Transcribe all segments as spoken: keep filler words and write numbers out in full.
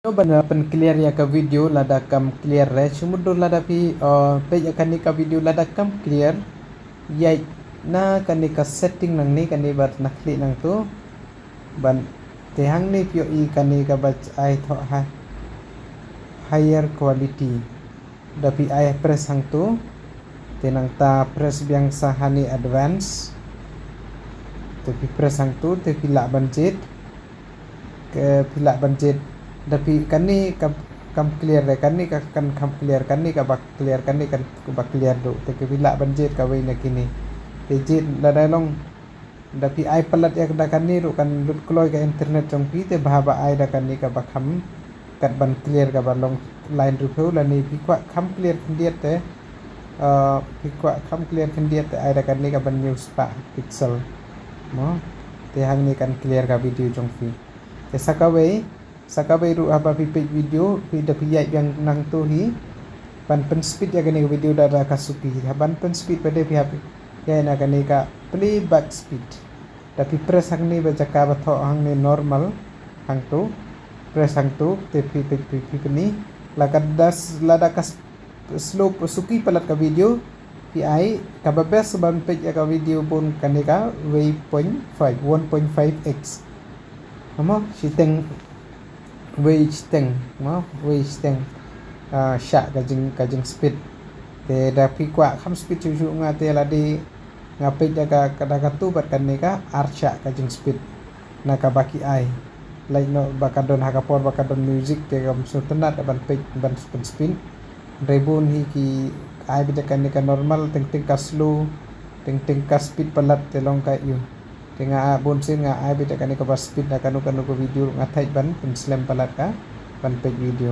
Ban pynclear ïa ka video lada kam clear re, shu mutdur lada phi, uh, peit ïa kane ka video lada kam clear, ïaid na kane ka setting nangne, kane ba na khlieh nangtu. Ban te hangne phi ïohi kane kaba ai thoh ha higher quality. Da phi ai press hangtu. Te nangta press biang sa hane advance. Te phi press hangtu, te phi lah ban jied. Ke phi lah ban jied. Da phi kane ka kam clear re, kane ka kan kam clear, kane kaba clear, kane kan kaba clear duh. Te ke phi lah ban jied kawei na kine. Te jied lada long da phi ai palat ïa da kane ruh kan lut kloi ka internet jong phi, te bha ba ai da kane kaba kham kat ban clear kaba long line ruh phi lane phi kwah kham clear khyndiat te, uh, phi kwah kham clear khyndiat te ai da kane kaba hynñiew spah pixel. Mo, te hangne kan clear ka video jong phi. Te sa kawei, sa kawei ruh haba phi peit video, phi da phi ïaid biang nangtu hi. Ban pynspeed ïa kane ka video da da ka suki. Ban pynspeed pat de phi hap ïaid na kane ka playback speed. Da phi press hangne ba jaka ba thoh hangne normal hangtu. Press hangtu, te phi peit phi peit pyni. Lada ka das, lada ka slow suki palat ka video, phi ai kaba best ban peit ïa ka video bun kane ka wei point five, one point five x. Mo, shiteng wei shiteng, mo, wei shiteng, ah, shah ka jing, ka jing speed. Te da phi kwah kham speed shuh shuh nga te lade nga peit da ka, da katu bad kane ka ar shah ka jing speed. Na kaba ki ai. Lait noh ba ka don ha ka por ba ka don music te kam sngewtynnat ban peit ban pynspeed. Hynrei bun hi ki ai beit da kane ka normal, teng teng ka slow, teng teng ka speed palat te long ka ïoh. Te nga bun sien nga ai beit da kane kaba speed na kano kano ka video nga thait ban pynslem palat ka ban peit video.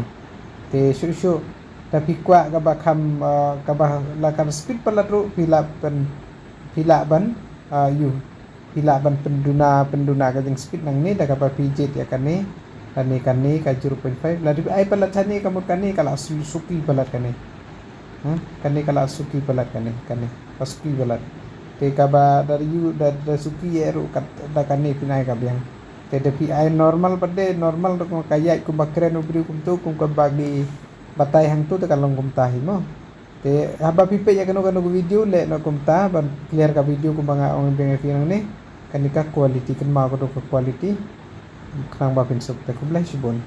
Te shuh shuh da phi kwah kaba kham, ah, kaba la kan speed palat ruh phi lah ban, phi lah ban, ah, ïoh. Phi lah ban pynduna, pynduna ka jing speed nangne da kaba phi jied ïa kane, kane, kane ka zero point five. Lada phi ai palat shane ka mut kane ka la su-, suki palat kane. Ha? Kane ka la suki palat kane, kane. Ka suki palat. Te kaba da ïoh da, da suki ïa ruh kat da kane phin ai ka biang. Te da phi ai normal pat de, normal ruh ka ïaid kumba kren u briew kumtu, kum kaba ngi batai hangtu te ka long kumta hi mo. Te haba phi peit ïa kano kano ka video leh noh kumta ban clear ka video kumba nga ong biang ïa phi nangne. Kane ka quality, kynmaw ka dei ka quality. Khnang ba phin suk te khublei shibun.